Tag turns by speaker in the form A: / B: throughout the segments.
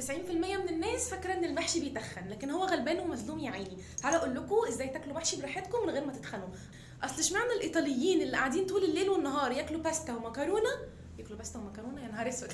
A: 90% من الناس فاكره ان المحشي بيتخن، لكن هو غلبان ومظلوم يا عيني. تعالوا اقول لكم ازاي تاكلوا محشي براحتكم من غير ما تتخنوا. اصل اشمعنى الايطاليين اللي قاعدين طول الليل والنهار ياكلوا باستا ومكرونه، ياكلوا باستا ومكرونه، يا نهار اسود،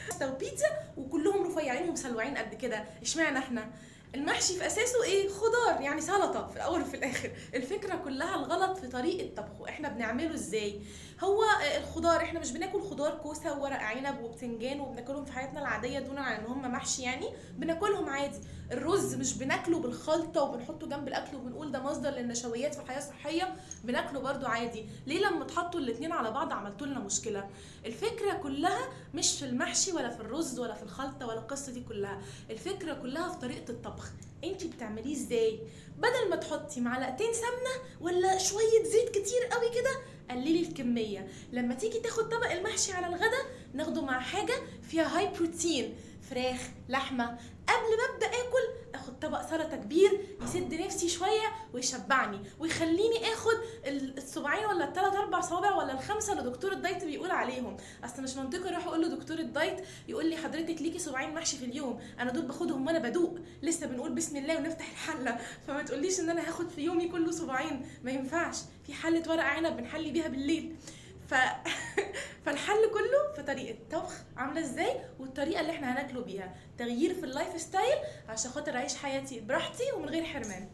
A: باستا وبيتزا وكلهم رفيعين ومسلوعين قد كده، اشمعنى احنا؟ المحشي في اساسه ايه؟ خضار، يعني سلطة في الاول وفي الاخر. الفكرة كلها الغلط في طريقه طبخه، احنا بنعمله ازاي. هو الخضار احنا مش بناكل خضار كوسة وورق عنب وبتنجان وبناكلهم في حياتنا العادية دون عن ان هم محشي، يعني بناكلهم عادي. الرز مش بناكله بالخلطه وبنحطه جنب الاكل وبنقول ده مصدر للنشويات في الحياة الصحية، بناكله برده عادي. ليه لما تحطوا الاثنين على بعض عملتوا لنا مشكلة؟ الفكرة كلها مش في المحشي ولا في الرز ولا في الخلطة ولا القصة دي كلها، الفكرة كلها في طريقه الطبخ. انتي بتعمليه ازاي؟ بدل ما تحطي معلقتين سمنه ولا شوية زيت كتير قوي كده، قللي الكمية. لما تيجي تاخد طبق المحشي على الغدا ناخده مع حاجة فيها high protein، فراخ، لحمه. قبل ما ابدا اكل اخد طبق سلطة كبير يسد نفسي شوية ويشبعني ويخليني اخد الصباعين ولا الثلاث اربع صوابع ولا الخمسة اللي دكتور ال diet بيقول عليهم. اصل مش منطقي اروح اقول له دكتور ال diet يقول لي حضرتك ليكي صباعين محشي في اليوم، انا دول باخدهم وانا بدوق، لسه بنقول بسم الله ونفتح الحلة، فما تقوليش ان انا هاخد في يومي كله صباعين، ما ينفعش. في حله ورق عنب بنحلي بيها بالليل. فالحل كله في طريقه الطبخ عامله ازاي والطريقة اللي احنا هناكله بيها، تغيير في ال lifestyle عشان خاطر اعيش حياتي براحتي ومن غير حرمان.